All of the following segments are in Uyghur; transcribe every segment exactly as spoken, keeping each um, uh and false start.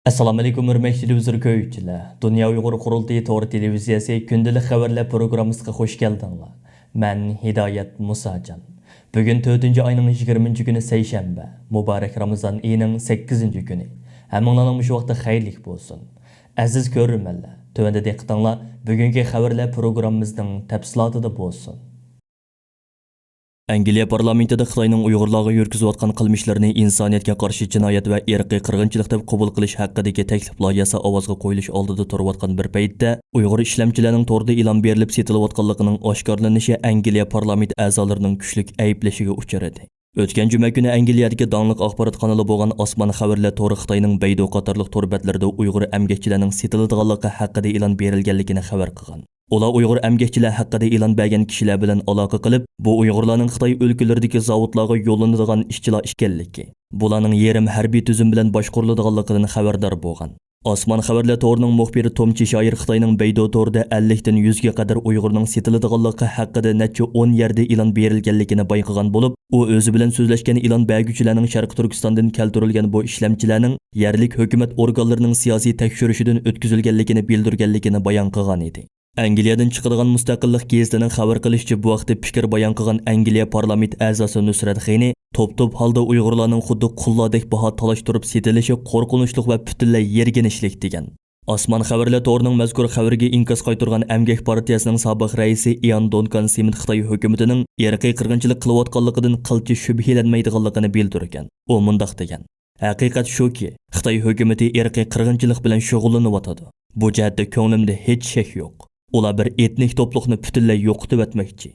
ئەسسالامۇئەلەيكۇم، ھۆرمەتلىك تېلېۋىزور كۆرگۈچىلەر. دۇنيا ئۇيغۇر قۇرۇلتىيى تور تېلېۋىزىيەسى كۈندىلىك خەۋەرلەر پروگراممىسىغا خۇش كەلدىڭلار. مەن ھىدايەت مۇساجان. بۈگۈن تۆتىنچى ئاينىڭ يىگىرمىنچى كۈنى، سەيشەنبە. مۇبارەك رامىزان ئېيىنىڭ سەككىزىنچى كۈنى. ھەممىڭلارنىڭ مۇشۇ ۋاقتى خەيرلىك بولسۇن. ئەزىز كۆرۈرمەنلەر، تۆۋەندە دىققىتىڭلار بۈگۈنكى خەۋەرلەر پروگراممىمىزنىڭ تەپسىلاتىدا بولسۇن. ئەنگلىيە پارلامېنتىدا خىتاينىڭ ئۇيغۇرلارغا يۈرگۈزۈۋاتقان قىلمىشلىرىنى ئىنسانىيەتكە قارشى جىنايەت ۋە ئىرقىي قىرغىنچىلىق دەپ قوبۇل قىلىش ھەققىدىكى تەكلىپ لايىھەسى ئاۋازغا قويۇلۇش ئالدىدا تۇرۇۋاتقان بىر پەيتتە، ئۇيغۇر ئىشلەمچىلەرنىڭ توردا ئېلان بېرىلىپ سېتىلىۋاتقانلىقىنىڭ ئاشكارىلىنىشى ئەنگلىيە پارلامېنت ئەزالىرىنىڭ كۈچلۈك ئەيىبلىشىگە ئۇچرىدى. ئۆتكەن جۈمە كۈنى ئەنگلىيەدىكى داڭلىق ئاخبارات قانىلى بولغان ئاسمان خەۋەرلەر تورى خىتاينىڭ بەيدۇ قاتارلىق تور بەتلىرىدە ئۇيغۇر ئەمگەكچىلەرنىڭ سېتىلىدىغانلىقى ھەققىدە ئېلان بېرىلگەنلىكىنى خەۋەر قىلغان. ئۇلار ئۇيغۇر ئەمگەكچىلەر ھەققىدە ئېلان بەرگەن كىشىلەر بىلەن ئالاقە قىلىپ، بۇ ئۇيغۇرلارنىڭ خىتاي ئۆلكىلىرىدىكى زاۋۇتلارغا يوللىنىدىغان ئىشچىلار ئىكەنلىكى، بۇلارنىڭ يېرىم ھەربىي تۈزۈم بىلەن باشقۇرۇلىدىغانلىقىدىن خەۋەردار بولغان. ئاسمان خەۋەرلەر تورىنىڭ مۇخبىرى توم چېشايىر خىتاينىڭ بەيدۇ تورىدا ئەللىكتىن يۈزگە قەدەر ئۇيغۇرنىڭ سېتىلىدىغانلىقى ھەققىدە نەچچە ئون يەردە ئېلان بېرىلگەنلىكىنى بايقىغان بولۇپ، ئۇ ئۆزى بىلەن سۆزلەشكەن ئېلان بەرگۈچىلەرنىڭ شەرقىي تۈركىستاندىن كەلتۈرۈلگەن بۇ ئىشلەمچىلەرنىڭ يەرلىك ھۆكۈمەت ئورگانلىرىنىڭ سىياسىي تەكشۈرۈشىدىن ئۆتكۈزۈلگەنلىكىنى بىلدۈرگەنلىكىنى بايان قىلغان ئىدى. ئەنگلىيەدىن چىقىدىغان مۇستەقىللىق گېزىتىنىڭ خەۋەر قىلىشىچە، بۇ ھەقتە پىكىر بايان قىلغان ئەنگلىيە پارلامېنت ئەزاسى نۇسرەت غېنى توپ-توپ ھالدا ئۇيغۇرلارنىڭ خۇددى قۇللاردەك باھا تالاشتۇرۇپ سېتىلىشى قورقۇنچلۇق ۋە پۈتۈنلەي يىرگىنچلىك دېگەن. ئاسمان خەۋەرلەر تورىنىڭ مەزكۇر خەۋىرىگە ئىنكاس قايتۇرغان ئەمگەك پارتىيەسىنىڭ سابىق رەئىسى ئىيان دۇنكان سىمىت خىتاي ھۆكۈمىتىنىڭ ئىرقىي قىرغىنچىلىق قىلىۋاتقانلىقىدىن قىلچە شۈبھىلەنمەيدىغانلىقىنى بىلدۈرگەن. ئۇ مۇنداق دېگەن: ھەقىقەت شۇكى، خىتاي ھۆكۈمىتى ئىرقىي قىرغىنچىلىق بىلەن شۇغۇللىنىۋاتىدۇ. بۇ جەھەتتە كۆڭلۈمدە ھېچ شەك يوق. ئۇلار بىر ئېتنىك توپلۇقنى پۈتۈنلەي يوقىتىۋەتمەكچى.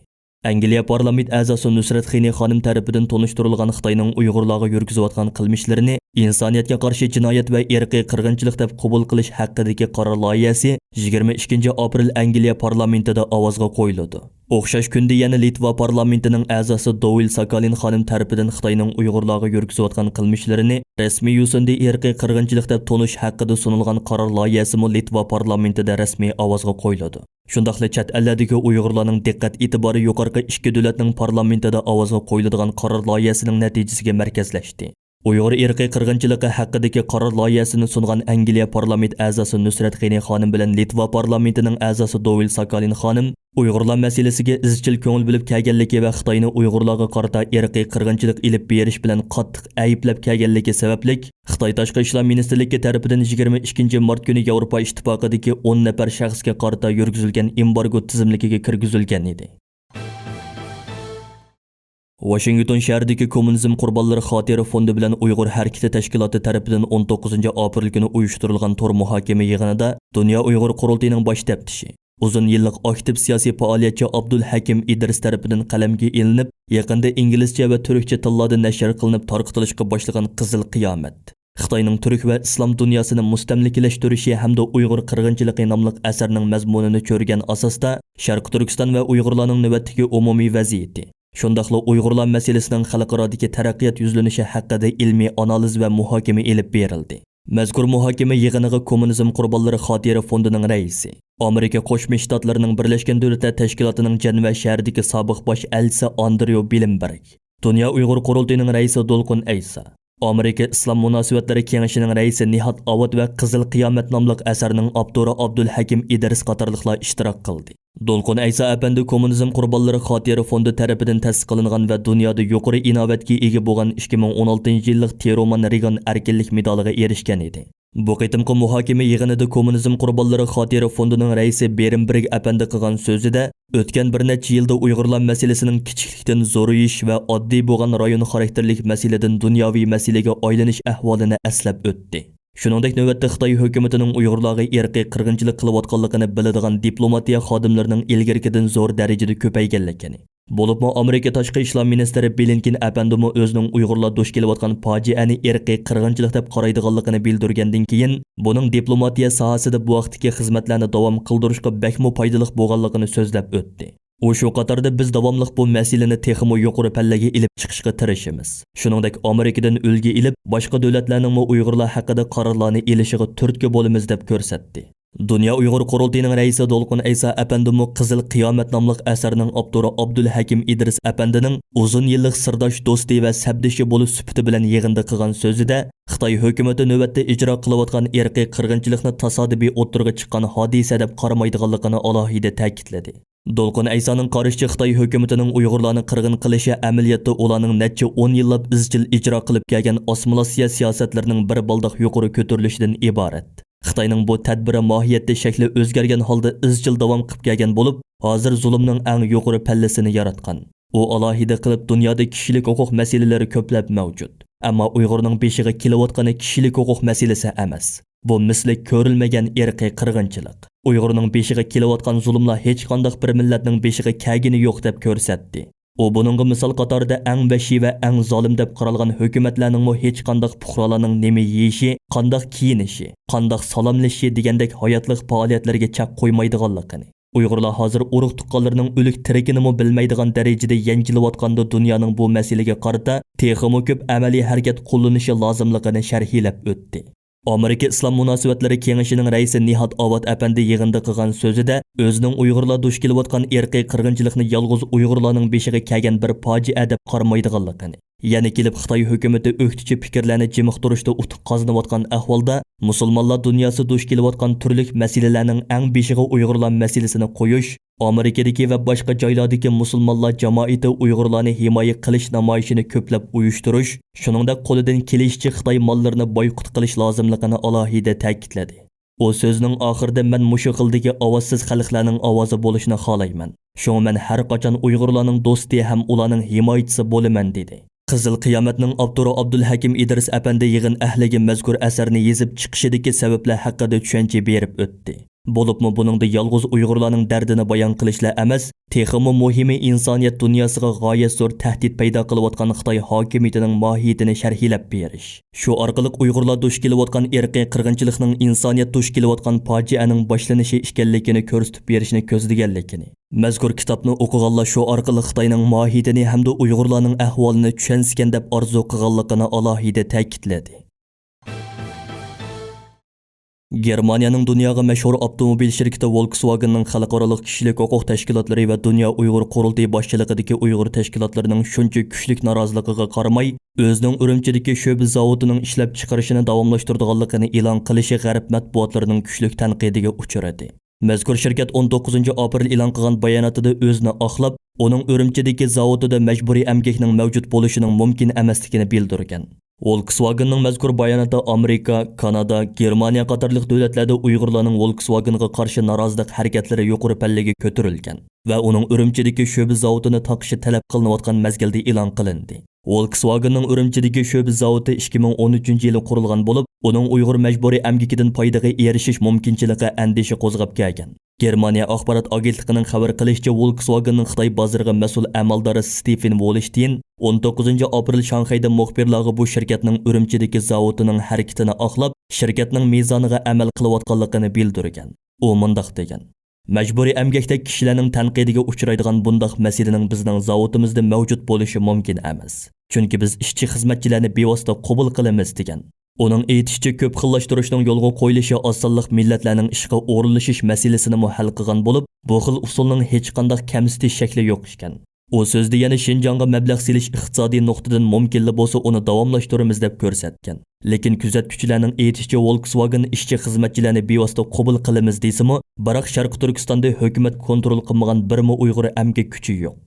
ئەنگلىيە پارلامېنت ئەزاسى نۇسرەت خېنى خانىم تەرىپىدىن تونۇشتۇرۇلغان خىتاينىڭ ئۇيغۇرلارغا يۈرگۈزۈۋاتقان قىلمىشلىرىنى ئىنسانىيەتكە قارشى جىنايەت ۋە ئىرقىي قىرغىنچىلىق دەپ قوبۇل قىلىش ھەققىدىكى قارار لايىھەسى يىگىرمە ئىككىنچى ئاپرېل ئەنگلىيە پارلامېنتىدا ئاۋازغا قويۇلىدۇ. ئوخشاش كۈندە يەنە لىتۋا پارلامېنتىنىڭ ئەزاسى دوۋىل ساكالىن خانىم تەرىپىدىن خىتاينىڭ ئۇيغۇرلارغا يۈرگۈزۈۋاتقان قىلمىشلىرىنى رەسمىي يوسۇندا ئىرقىي قىرغىنچىلىق دەپ تونۇش ھەققىدە سۇنۇلغان قارار لايىھەسىمۇ لىتۋا پارلامېنتىدا رەسمىي ئاۋازغا قويۇلىدۇ. شۇنداقلا چەت ئەللەردىكى ئۇيغۇرلارنىڭ دىققەت ئېتىبارى يۇقارقى ئىككى دۆلەتنىڭ پارلامېنتىدا ئاۋازغا قويۇلىدىغان قارار لايىھەسىنىڭ نەتىجىسىگە مەركەزلەشتى. ئۇيغۇر ئىرقىي قىرغىنچىلىقى ھەققىدىكى قارار لايىھەسىنى سۇنغان ئەنگلىيە پارلامېنت ئەزاسى نۇسرەت غېنى خانىم بىلەن لىتۋا پارلامېنتىنىڭ ئەزاسى دوۋىل ساكالىن خانىم ئۇيغۇرلار مەسىلىسىگە ئىزچىل كۆڭۈل بۆلۈپ كەلگەنلىكى ۋە خىتاينى ئۇيغۇرلارغا قارىتا ئىرقىي قىرغىنچىلىق ئېلىپ بېرىش بىلەن قاتتىق ئەيىبلەپ كەلگەنلىكى سەۋەبلىك، خىتاي تاشقى ئىشلار مىنىستىرلىكى تەرىپىدىن يىگىرمە ئىككىنچى مارت كۈنى ياۋروپا ئىتتىپاقىدىكى ئون نەپەر شەخسكە قارىتا يۈرگۈزۈلگەن ئېمبارگو تىزىملىكىگە كىرگۈزۈلگەن ئىدى. ۋاشىنگتون شەھىرىدىكى كوممۇنىزم قۇربانلىرى خاتىرە فوندى بىلەن ئۇيغۇر ھەرىكىتى تەشكىلاتى تەرىپىدىن ئون توققۇزىنچى ئاپرېل كۈنى ئۇيۇشتۇرۇلغان تور مۇھاكىمە يىغىنىدا دۇنيا ئۇيغۇر قۇرۇلتىيىنىڭ باش تەپتىشى، ئۇزۇن يىللىق ئاكتىپ سىياسىي پائالىيەتچى ئابدۇل ھەكىم ئىدرىس تەرىپىدىن قەلەمگە ئېلىنىپ، يېقىندا ئىنگلىزچە ۋە تۈركچە تىللاردا نەشر قىلىنىپ تارقىتىلىشقا باشلىغان قىزىل قىيامەت، خىتاينىڭ تۈرك ۋە ئىسلام دۇنياسىنى مۇستەملىكىلەشتۈرۈشى ھەمدە ئۇيغۇر قىرغىنچىلىقى ناملىق ئەسەرنىڭ مەزمۇنىنى چۆرگەن ئاساستا، شەرقىي تۈركىستان ۋە ئۇيغۇرلارنىڭ نۆۋەتتىكى ئومۇمىي ۋەزىيىتى، شۇنداقلا ئۇيغۇرلار مەسىلىسىنىڭ خەلقئارادىكى تەرەققىيات يۈزلىنىشى ھەققىدە ئىلمىي ئانالىز ۋە مۇھاكىمە ئېلىپ بېرىلدى. مەزكۇر مۇھاكىمە يىغىنىغا كوممۇنىزم قۇربانلىرى خاتىرە فوندىنىڭ رەئىسى، ئامېرىكا قوشما شتاتلىرىنىڭ بىرلەشكەن دۆلەتلەر تەشكىلاتىنىڭ جەنۋە شەھىرىدىكى سابىق باش ئەلچىسى ئاندرېو بىلېنبېرگ، دۇنيا ئۇيغۇر قۇرۇلتىيىنىڭ رەئىسى دولقۇن ئەيسا، ئامېرىكا ئىسلام مۇناسىۋەتلىرى كېڭىشىنىڭ رەئىسى نىھاد ئاۋات ۋە قىزىل قىيامەت ناملىق ئەسەرنىڭ ئاپتورى ئابدۇل ھەكىم ئىدرىس قاتارلىقلار ئىشتىراك قىلدى. دولقۇن ئەيسا ئەپەندى كوممۇنىزم قۇربانلىرى خاتىرە فوندى تەرىپىدىن تەسىس قىلىنغان ۋە دۇنيادا يۇقىرى ئىناۋەتكە ئىگە بولغان ئىككى مىڭ ئون ئالتىنچى يىللىق تېرومان رېگان ئەركىنلىك مېدالىغا ئېرىشكەن ئىدى. بۇ قېتىمقى مۇھاكىمە يىغىنىدا كوممۇنىزم قۇربانلىرى خاتىرە فوندىنىڭ رەئىسى بېرېنبېرگ ئەپەندى قىلغان سۆزىدە، ئۆتكەن بىر نەچچە يىلدا ئۇيغۇرلار مەسىلىسىنىڭ كىچىكلىكتىن زورىيىش ۋە ئاددىي بولغان رايون خاراكتېرلىك مەسىلىدىن دۇنياۋى مەسىلىگە ئايلىنىش ئەھۋالىنى ئەسلەپ ئۆتتى. شۇنىڭدەك نۆۋەتتە خىتاي ھۆكۈمىتىنىڭ ئۇيغۇرلارغا ئىرقىي قىرغىنچىلىق قىلىۋاتقانلىقىنى بىلىدىغان دىپلوماتىيە خادىملىرىنىڭ ئىلگىرىكىدىن زور دەرىجىدە كۆپەيگەنلىكىنى، بولۇپمۇ ئامېرىكا تاشقى ئىشلار مىنىستىرى بلىنكېن ئەپەندىمۇ ئۆزىنىڭ ئۇيغۇرلار دۇچ كېلىۋاتقان پاجىئەنى ئىرقىي قىرغىنچىلىق دەپ قارايدىغانلىقىنى بىلدۈرگەندىن كېيىن، بۇنىڭ دىپلوماتىيە ساھەسىدە بۇ ھەقتىكى خىزمەتلەرنى داۋام قىلدۇرۇشقا بەكمۇ پايدىلىق بولغانلىقىنى سۆزلەپ ئۆتتى. ئۇ شۇ قاتاردا، بىز داۋاملىق بۇ مەسىلىنى تېخىمۇ يۇقىرى پەللىگە ئېلىپ چىقىشقا تىرىشىمىز. شۇنىڭدەك ئامېرىكىدىن ئۈلگە ئېلىپ، باشقا دۆلەتلەرنىڭمۇ ئۇيغۇرلار ھەققىدە قارارلارنى ئېلىشىغا تۈرتكە بولىمىز، دەپ كۆرسەتتى. دۇنيا ئۇيغۇر قۇرۇلتىيىنىڭ رەئىسى دولقۇن ئەيسا ئەپەندىمۇ قىزىل قىيامەت ناملىق ئەسەرنىڭ ئاپتورى ئابدۇلھەكىم ئىدرىس ئەپەندىنىڭ ئۇزۇن يىللىق سىرداش، دوستى ۋە سەپدىشى بولۇش سۈپىتى بىلەن يىغىندا قىلغان سۆزىدە، خىتاي ھۆكۈمىتى نۆۋەتتە ئىجرا قىلىۋاتقان ئىرقىي قىرغىنچىلىقنى تاسادىپىي ئوتتۇرىغا چىققان ھادىسە دەپ قارىمايدىغانلىقىنى ئالاھىدە تەكىتلىدى. دولقۇن ئەيسانىڭ قارىشىچە، خىتاي ھۆكۈمىتىنىڭ ئۇيغۇرلارنى قىرغىن قىلىشى ئەمەلىيەتتە ئۇلارنىڭ نەچچە ئون يىللاپ ئىزچىل ئىجرا قىلىپ كەلگەن ئاسسىمىلياتسىيە سىياسەتلىرىنىڭ بىر بالداق يۇقىرى كۆتۈرۈلۈشىدىن ئىبارەت. خىتاينىڭ بۇ تەدبىرى ماھىيەتتە شەكلى ئۆزگەرگەن ھالدا ئىزچىل داۋام قىلىپ كەلگەن بولۇپ، ھازىر زۇلۇمنىڭ ئەڭ يۇقىرى پەللىسىنى ياراتقان. ئۇ ئالاھىدە قىلىپ، دۇنيادا كىشىلىك ھوقۇق مەسىلىلىرى كۆپلەپ مەۋجۇت. ئەمما ئۇيغۇرنىڭ بېشىغا كېلىۋاتقىنى كىشىلىك ھوقۇق مەسىلىسى ئەمەس. بۇ مىسلى كۆرۈلمىگەن ئىرقىي قىرغىنچىلىق. ئۇيغۇرنىڭ بېشىغا كېلىۋاتقان زۇلۇملار ھېچقانداق بىر مىللەتنىڭ بېشىغا كەلگىنى يوق دەپ كۆرسەتتى. ئۇ بۇنىڭغا مىسال قاتارىدا ئەڭ ۋەھشىي ۋە ئەڭ زالىم دەپ قارالغان ھۆكۈمەتلەرنىڭمۇ ھېچقانداق پۇقرالارنىڭ نېمە يېيىشى، قانداق كىيىنىشى، قانداق سالاملىشىشى دېگەندەك ھاياتلىق پائالىيەتلىرىگە چەك قويمايدىغانلىقىنى، ئۇيغۇرلار ھازىر ئۇرۇق-تۇغقانلىرىنىڭ ئۆلۈك-تىرىكىنىمۇ بىلمەيدىغان دەرىجىدە يەنجىلىۋاتقاندا دۇنيانىڭ بۇ مەسىلىگە قارىتا تېخىمۇ كۆپ ئەمەلىي ھەرىكەت قوللىنىشى لازىملىقىنى شەرھلەپ ئۆتتى. ئامېرىكا ئىسلام مۇناسىۋەتلىرى كېڭىشىنىڭ رەئىسى نىھاد ئاۋات ئەپەندى يىغىندا قىلغان سۆزىدە، ئۆزىنىڭ ئۇيغۇرلار دۇچ كېلىۋاتقان ئىرقىي قىرغىنچىلىقنى يالغۇز ئۇيغۇرلارنىڭ بېشىغا كەلگەن بىر پاجىئە دەپ قارىمايدىغانلىقىنى، يەنە كېلىپ خىتاي ھۆكۈمىتى ئۆكتىچى پىكىرلەرنى جىمىقتۇرۇشتا ئۇتۇق قازىنىۋاتقان ئەھۋالدا، مۇسۇلمانلار دۇنياسى دۇچ كېلىۋاتقان تۈرلۈك مەسىلىلەرنىڭ ئەڭ بېشىغا ئۇيغۇرلار مەسىلىسىنى قويۇش، ئامېرىكىدىكى ۋە باشقا جايلاردىكى مۇسۇلمانلار جامائىتى ئۇيغۇرلارنى ھىمايە قىلىش نامايىشىنى كۆپلەپ ئۇيۇشتۇرۇش، شۇنىڭدەك قولىدىن كېلىشىچە خىتاي ماللىرىنى بايقۇت قىلىش لازىملىقىنى ئالاھىدە تەكىتلىدى. ئۇ سۆزىنىڭ ئاخىرىدا، مەن مۇشۇ خىلدىكى ئاۋازسىز خەلقلەرنىڭ ئاۋازى بولۇشنى خالايمەن. شۇڭا مەن ھەر قاچان ئۇيغۇرلارنىڭ دوستى ھەم ئۇلارنىڭ ھىمايىچىسى بولىمەن، دېدى. قىزىل قىيامەتنىڭ ئاپتورى ئابدۇلھەكىم ئىدرىس ئەپەندى يىغىن ئەھلىگە مەزكۇر ئەسەرنى يېزىپ چىقىشىدىكى سەۋەبلەر ھەققىدە چۈشەنچە بېرىپ ئۆتتى. بولۇپمۇ بۇنىڭدا يالغۇز ئۇيغۇرلارنىڭ دەردىنى بايان قىلىشلا ئەمەس، تېخىمۇ مۇھىمى ئىنسانىيەت دۇنياسىغا غايەت زور تەھدىت پەيدا قىلىۋاتقان خىتاي ھاكىمىيىتىنىڭ ماھىيىتىنى شەرھلەپ بېرىش، شۇ ئارقىلىق ئۇيغۇرلار دۇچ كېلىۋاتقان ئىرقىي قىرغىنچىلىقنىڭ ئىنسانىيەت دۇچ كېلىۋاتقان پاجىئەنىڭ باشلىنىشى ئىكەنلىكىنى كۆرسىتىپ بېرىشنى كۆزلىگەنلىكىنى، مەزكۇر كىتابنى ئوقۇغانلار شۇ ئارقىلىق خىتاينىڭ ماھىيىتىنى ھەمدە ئۇيغۇرلارنىڭ ئەھۋالىنى چۈشەنسىكەن دەپ ئارزۇ قىلغانلىقىنى ئالاھىدە تەكىتلىدى. گېرمانىيەنىڭ دۇنياغا مەشھۇر ئاپتوموبىل شىركىتى ۋولكسۋاگېننىڭ خەلقئارالىق كىشىلىك ھوقۇق تەشكىلاتلىرى ۋە دۇنيا ئۇيغۇر قۇرۇلتىيى باشچىلىقىدىكى ئۇيغۇر تەشكىلاتلىرىنىڭ شۇنچە كۈچلۈك نارازىلىقىغا قارىماي، ئۆزىنىڭ ئۈرۈمچىدىكى شۆبە زاۋۇتىنىڭ ئىشلەپچىقىرىشىنى داۋاملاشتۇرىدىغانلىقىنى ئېلان قىلىشى غەرب مەتبۇئاتلىرىنىڭ كۈچلۈك تەنقىدىگە ئۇچرىدى. مەزكۇر شىركەت ئون توققۇزىنچى ئاپرېل ئېلان قىلغان باياناتىدا ئۆزىنى ئاقلاپ، ئۇنىڭ ئۈرۈمچىدىكى زاۋۇتىدا مەجبۇرىي ئەمگەكنىڭ مەۋجۇت بولۇشىنىڭ مۇمكىن ئەمەسلىكىنى بىلدۈرگەن. ۋولكسۋاگېننىڭ مەزكۇر باياناتى ئامېرىكا، كانادا، گېرمانىيە قاتارلىق دۆلەتلەردە ئۇيغۇرلارنىڭ ۋولكسۋاگېنغا قارشى نارازىلىق ھەرىكەتلىرى يۇقىرى پەللىگە كۆتۈرۈلگەن ۋە ئۇنىڭ ئۈرۈمچىدىكى شۆبە زاۋۇتىنى تاقىشى تەلەپ قىلىنىۋاتقان مەزگىلدە ئېلان قىلىندى. ۋولكسۋاگېننىڭ ئۈرۈمچىدىكى شۆبە زاۋۇتى ئىككى مىڭ ئون ئۈچىنچى يىلى قۇرۇلغان بولۇپ، ئۇنىڭ ئۇيغۇر مەجبۇرىي ئەمگىكىدىن پايدىغا ئېرىشىش مۇمكىنچىلىكى ئەندىشە قوزغاپ كەلگەن. گېرمانىيە ئاخبارات ئاگېنتلىقىنىڭ خەۋەر قىلىشىچە، ۋولكسۋاگېننىڭ خىتاي بازىرىغا مەسئۇل ئەمەلدارى ستېفېن ۋولشتېين ئون توققۇزىنچى ئاپرېل شاڭخەيدە مۇخبىرلارغا بۇ شىركەتنىڭ ئۈرۈمچىدىكى زاۋۇتىنىڭ ھەرىكىتىنى ئاقلاپ، شىركەتنىڭ مىزانىغا ئەمەل قىلىۋاتقانلىقىنى بىلدۈرگەن. ئۇ مۇنداق دېگەن: مەجبۇرىي ئەمگەكتەك كىشىلەرنىڭ تەنقىدىگە ئۇچرايدىغان بۇنداق مەسىلىنىڭ بىزنىڭ زاۋۇتىمىزدا مەۋجۇت بولۇشى مۇمكىن ئەمەس. چۈنكى بىز ئىشچى-خىزمەتچىلەرنى بىۋاسىتە قوبۇل قىلىمىز، دېگەن. ئۇنىڭ ئېيتىشىچە، كۆپ خىللاشتۇرۇشنىڭ يولغا قويۇلۇشى ئاز سانلىق مىللەتلەرنىڭ ئىشقا ئورۇنلىشىش مەسىلىسىنىمۇ ھەل قىلغان بولۇپ، بۇ خىل ئۇسۇلنىڭ ھېچقانداق كەمسىتىش شەكلى يوق ئىكەن. ئۇ سۆزىدە يەنە شىنجاڭغا مەبلەغ سېلىش ئىقتىسادىي نۇقتىدىن مۇمكىنلا بولسا ئۇنى داۋاملاشتۇرىمىز دەپ كۆرسەتكەن. لېكىن كۆزەتكۈچىلەرنىڭ ئېيتىشىچە، ۋولكسۋاگېن ئىشچى-خىزمەتچىلەرنى بىۋاسىتە قوبۇل قىلىمىز دېسىمۇ، بىراق شەرقىي تۈركىستاندا ھۆكۈمەت كونترول قىلمىغان بىرمۇ ئۇيغۇر ئەمگەك كۈچى يوق.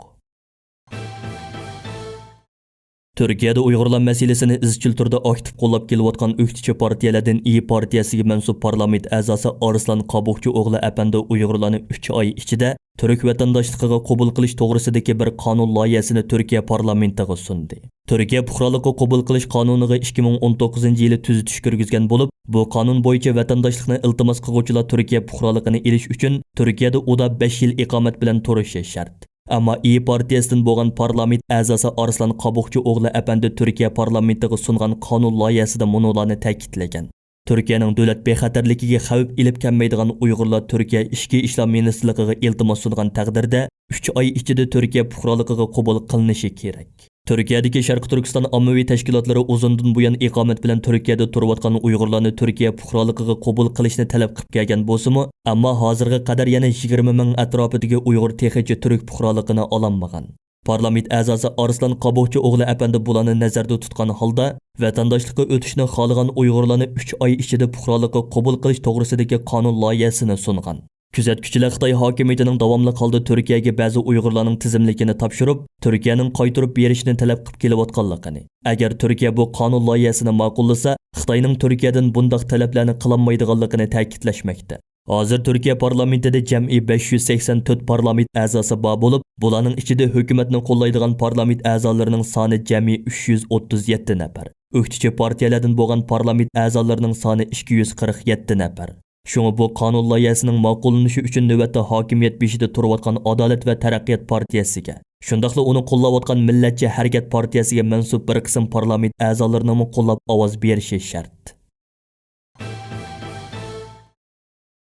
تۈركىيەدە ئۇيغۇرلار مەسىلىسىنى ئىزچىل تۈردە ئاكتىپ قوللاپ كېلىۋاتقان ئۆكتىچى پارتىيەلەردىن ئىيى پارتىيەسىگە مەنسۇپ پارلامېنت ئەزاسى ئارسلان قابۇقچى ئوغلى ئەپەندى ئۇيغۇرلارنى ئۈچ ئاي ئىچىدە تۈرك ۋەتەنداشلىقىغا قوبۇل قىلىش توغرىسىدىكى بىر قانۇن لايىھەسىنى تۈركىيە پارلامېنتىغا سۇندى. تۈركىيە پۇقرالىققا قوبۇل قىلىش قانۇنىغا ئىككى مىڭ ئون توققۇزىنچى يىلى تۈزىتىش كىرگۈزگەن بولۇپ، بۇ قانۇن بويىچە ۋەتەنداشلىقنى ئىلتىماس قىلغۇچىلار تۈركىيە پۇقرالىقىنى ئېلىش ئۈچۈن تۈركىيەدە ئۇدا بەش يىل ئىقامەت بىلەن تۇرۇشى شەرت. ئەمما ئىيى پارتىيەسىدىن بولغان پارلامېنت ئەزاسى ئارسلان قابۇقچى ئوغلى ئەپەندى تۈركىيە پارلامېنتىغا سۇنغان قانۇن لايىھەسىدە مۇنۇلارنى تەكىتلىگەن: تۈركىيەنىڭ دۆلەت بىخەتەرلىكىگە خەۋپ ئېلىپ كەلمەيدىغان ئۇيغۇرلار تۈركىيە ئىچكى ئىشلار مىنىستىرلىقىغا ئىلتىماس سۇنغان تەقدىردە، ئۈچ ئاي ئىچىدە تۈركىيە پۇقرالىقىغا قوبۇل قىلىنىشى كېرەك. تۈركىيەدىكى شەرقىي تۈركىستان ئاممىۋى تەشكىلاتلىرى ئۇزۇندىن بۇيان ئىقامەت بىلەن تۈركىيەدە تۇرۇۋاتقان ئۇيغۇرلارنى تۈركىيە پۇقرالىقىغا قوبۇل قىلىشنى تەلەپ قىلىپ كەلگەن بولسىمۇ، ئەمما ھازىرغا قەدەر يەنە يىگىرمە مىڭ ئەتراپىدىكى ئۇيغۇر تېخىچە تۈرك پۇقرالىقىنى ئالالمىغان. پارلامېنت ئەزاسى ئارسلان قابۇقچى ئوغلى ئەپەندى بۇلارنى نەزەردە تۇتقان ھالدا، ۋەتەنداشلىققا ئۆتۈشنى خالىغان ئۇيغۇرلارنى ئۈچ ئاي ئىچىدە پۇقرالىققا قوبۇل قىلىش توغرىسىدىكى قانۇن لايىھەسىنى سۇنغان. كۆزەتكۈچىلەر خىتاي ھاكىمىيىتىنىڭ داۋاملىق ھالدا تۈركىيەگە بەزى ئۇيغۇرلارنىڭ تىزىملىكىنى تاپشۇرۇپ، تۈركىيەنىڭ قايتۇرۇپ بېرىشىنى تەلەپ قىلىپ كېلىۋاتقانلىقىنى، ئەگەر تۈركىيە بۇ قانۇن لايىھەسىنى ماقۇللىسا، خىتاينىڭ تۈركىيەدىن بۇنداق تەلەپلەرنى قىلالمايدىغانلىقىنى تەكىتلەشمەكتە. ھازىر تۈركىيە پارلامېنتىدا جەمئىي بەش يۈز سەكسەن تۆت پارلامېنت ئەزاسى بار بولۇپ، بۇلارنىڭ ئىچىدە ھۆكۈمەتنى قوللايدىغان پارلامېنت ئەزالىرىنىڭ سانى جەمئىي ئۈچ يۈز ئوتتۇز يەتتە نەپەر، ئۆكتىچى پارتىيەلەردىن بولغان پارلامېنت ئەزالىرىنىڭ سانى ئىككى يۈز قىرىق يەتتە نەپەر. شۇڭا بۇ قانۇن لايىھەسىنىڭ ماقۇللىنىشى ئۈچۈن نۆۋەتتە ھاكىمىيەت بېشىدا تۇرۇۋاتقان ئادالەت ۋە تەرەققىيات پارتىيەسىگە، شۇنداقلا ئۇنى قوللاۋاتقان مىللەتچى ھەرىكەت پارتىيەسىگە مەنسۇپ بىر قىسىم پارلامېنت ئەزالىرىنىڭمۇ قوللاپ ئاۋاز بېرىشى شەرت.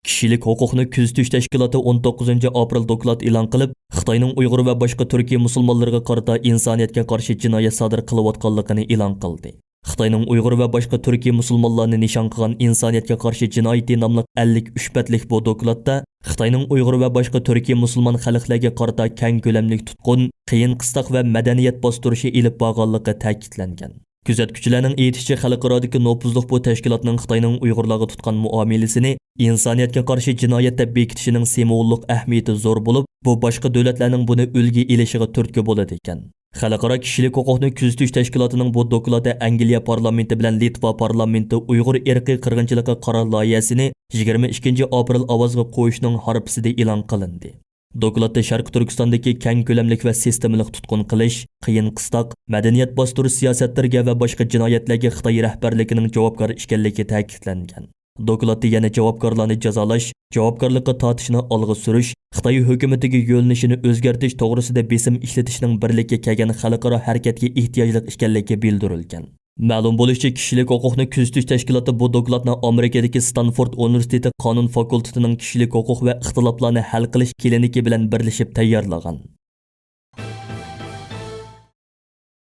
كىشىلىك ھوقۇقنى كۆزىتىش تەشكىلاتى ئون توققۇزىنچى ئاپرېل دوكلات ئېلان قىلىپ، خىتاينىڭ ئۇيغۇر ۋە باشقا تۈركىي مۇسۇلمانلىرىغا قارىتا ئىنسانىيەتكە قارشى جىنايەت سادىر قىلىۋاتقانلىقىنى ئېلان قىلدى. خىتاينىڭ ئۇيغۇر ۋە باشقا تۈركىي مۇسۇلمانلارنى نىشان قىلغان ئىنسانىيەتكە قارشى جىنايىتى ناملىق ئەللىك ئۈچ بەتلىك بۇ دوكلاتتا خىتاينىڭ ئۇيغۇر ۋە باشقا تۈركىي مۇسۇلمان خەلقلەرگە قارىتا كەڭ كۆلەملىك تۇتقۇن، قىيىن قىستاق ۋە مەدەنىيەت باستۇرۇشى ئېلىپ بارغانلىقى تەكىتلەنگەن. كۆزەتكۈچىلەرنىڭ ئېيتىشىچە، خەلقئارادىكى نوپۇزلۇق بۇ تەشكىلاتنىڭ خىتاينىڭ ئۇيغۇرلارغا تۇتقان مۇئامىلىسىنى ئىنسانىيەتكە قارشى جىنايەت دەپ بېكىتىشىنىڭ سىمۋوللۇق ئەھمىيىتى زور بولۇپ، بۇ باشقا دۆلەتلەرنىڭ بۇنى ئۈلگە ئېلىشىغا تۈرتكە بولىدىكەن. خەلقئارا كىشىلىك ھوقۇقنى كۆزىتىش تەشكىلاتىنىڭ بۇ دوكلاتى ئەنگلىيە پارلامېنتى بىلەن لىتۋا پارلامېنتى ئۇيغۇر ئىرقىي قىرغىنچىلىقى قارار لايىھەسىنى يىگىرمە ئىككىنچى ئاپرېل ئاۋازغا قويۇشنىڭ ھارپىسىدا ئېلان قىلىندى. دوكلاتتا شەرقىي تۈركىستاندىكى كەڭ كۆلەملىك ۋە سىستېمىلىق تۇتقۇن قىلىش، قىيىن قىستاق، مەدەنىيەت باستۇرۇش سىياسەتلىرىگە ۋە باشقا جىنايەتلەرگە خىتاي رەھبەرلىكىنىڭ جاۋابكار ئىكەنلىكى تەكىتلەنگەن. دوكلاتتا يەنە جاۋابكارلارنى جازالاش، جاۋابكارلىققا تارتىشنى ئالغا سۈرۈش، خىتاي ھۆكۈمىتىگە يۆنىلىشىنى ئۆزگەرتىش توغرىسىدا بېسىم ئىشلىتىشنىڭ بىرلىككە كەلگەن خەلقئارا ھەرىكەتكە ئېھتىياجلىق ئىكەنلىكى بىلدۈرۈلگەن. مەلۇم بولۇشىچە، كىشىلىك ھوقۇقنى كۆزىتىش تەشكىلاتى بۇ دوكلاتنى ئامېرىكىدىكى ستانفورد ئۇنىۋېرسىتېتى قانۇن فاكۇلتېتىنىڭ كىشىلىك ھوقۇق ۋە ئىختىلاپلارنى ھەل قىلىش كلىنىكى بىلەن بىرلىشىپ تەييارلىغان.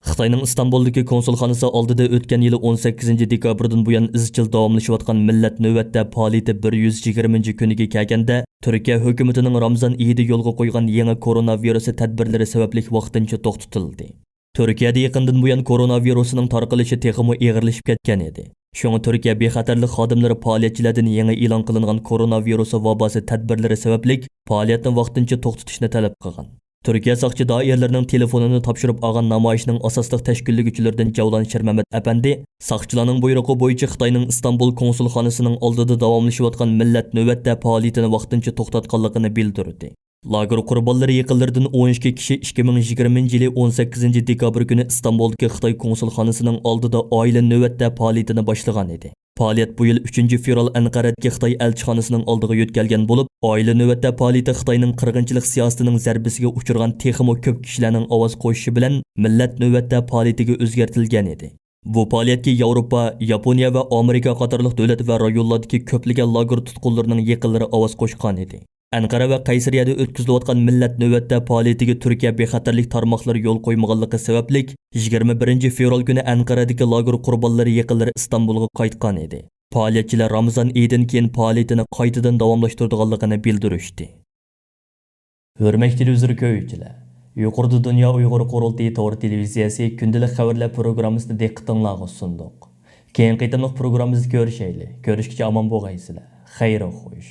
خىتاينىڭ ئىستانبۇلدىكى كونسۇلخانىسى ئالدىدا ئۆتكەن يىلى ئون سەككىزىنچى دېكابىردىن بۇيان ئىزچىل داۋاملىشىۋاتقان مىللەت نۆۋەتتە پائالىيىتى بىر يۈز يىگىرمىنچى كۈنىگە كەلگەندە، تۈركىيە ھۆكۈمىتىنىڭ رامىزان ئېيىدا يولغا قويغان يېڭى كورونا ۋىرۇسى تەدبىرلىرى سەۋەبلىك ۋاقتىنچە توختىتىلدى. تۈركىيەدە يېقىندىن بۇيان كورونا ۋىرۇسىنىڭ تارقىلىشى تېخىمۇ ئېغىرلىشىپ كەتكەن ئىدى. شۇڭا تۈركىيە بىخەتەرلىك خادىملىرى پائالىيەتچىلەردىن يېڭى ئېلان قىلىنغان كورونا ۋىرۇسى ۋاباسى تەدبىرلىرى سەۋەبلىك پائالىيەتنى ۋاقتىنچە توختىتىشنى تەلەپ قىلغان. تۈركىيە ساقچى دائىرىلىرىنىڭ تېلېفونىنى تاپشۇرۇپ ئالغان نامايىشنىڭ ئاساسلىق تەشكىللىگۈچىلىرىدىن جەۋلان شىرمەمەت ئەپەندى ساقچىلارنىڭ بۇيرۇقى بويىچە خىتاينىڭ ئىستانبۇل كونسۇلخانىسىنىڭ ئالدىدا داۋاملىشىۋاتقان مىللەت نۆۋەتتە پائالىيىتىنى ۋاقتىنچە توختاتقانلىقىنى بىلدۈردى. لاگېر قۇربانلىرى يېقىنلىرىدىن ئون ئىككى كىشى ئىككى مىڭ يىگىرمىنچى يىلى ئون سەككىزىنچى دېكابىر كۈنى ئىستانبۇلدىكى خىتاي كونسۇلخانىسىنىڭ ئالدىدا ئائىلە نۆۋەتتە پائالىيىتىنى باشلىغان ئىدى. پائالىيەت بۇ يىل ئۈچىنچى فېۋرال ئەنقەرەدىكى خىتاي ئەلچىخانىسىنىڭ ئالدىغا يۆتكەلگەن بولۇپ، ئائىلە نۆۋەتتە پائالىيىتى خىتاينىڭ قىرغىنچىلىق سىياسىتىنىڭ زەربىسىگە ئۇچرىغان تېخىمۇ كۆپ كىشىلەرنىڭ ئاۋاز قوشۇشى بىلەن مىللەت نۆۋەتتە پائالىيىتىگە ئۆزگەرتىلگەن ئىدى. بۇ پائالىيەتكە ياۋروپا، ياپونىيە ۋە ئامېرىكا قاتارلىق دۆلەت ۋە رايونلاردىكى كۆپلىگەن لاگېر تۇتقۇنلىرىنىڭ يېقىنلىرى ئاۋاز قوشقان ئىدى. ئەنقەرە ۋە قەيسەرىيەدە ئۆتكۈزۈلۈۋاتقان مىللەت نۆۋەتتە پائالىيىتىگە تۈركىيە بىخەتەرلىك تارماقلىرى يول قويمىغانلىقى سەۋەبلىك، يىگىرمە بىرىنچى فېۋرال كۈنى ئەنقەرەدىكى لاگېر قۇربانلىرى يېقىنلىرى ئىستانبۇلغا قايتقان ئىدى. پائالىيەتچىلەر رامىزان ئېيىدىن كېيىن پائالىيىتىنى قايتىدىن داۋاملاشتۇرىدىغانلىقىنى بىلدۈرۈشتى. ھۆرمەتلىك تېلېۋىزور كۆرگۈچىلەر، يۇقىرىدا دۇنيا ئۇيغۇر قۇرۇلتىيى تور تېلېۋىزىيەسى كۈندىلىك خەۋەرلەر پروگراممىسىنى دىققىتىڭلارغا سۇندۇق. كېيىنكى قېتىملىق پروگراممىمىزدا كۆرۈشەيلى. كۆرۈشكىچە ئامان بولغايسىلەر. خەير خوش.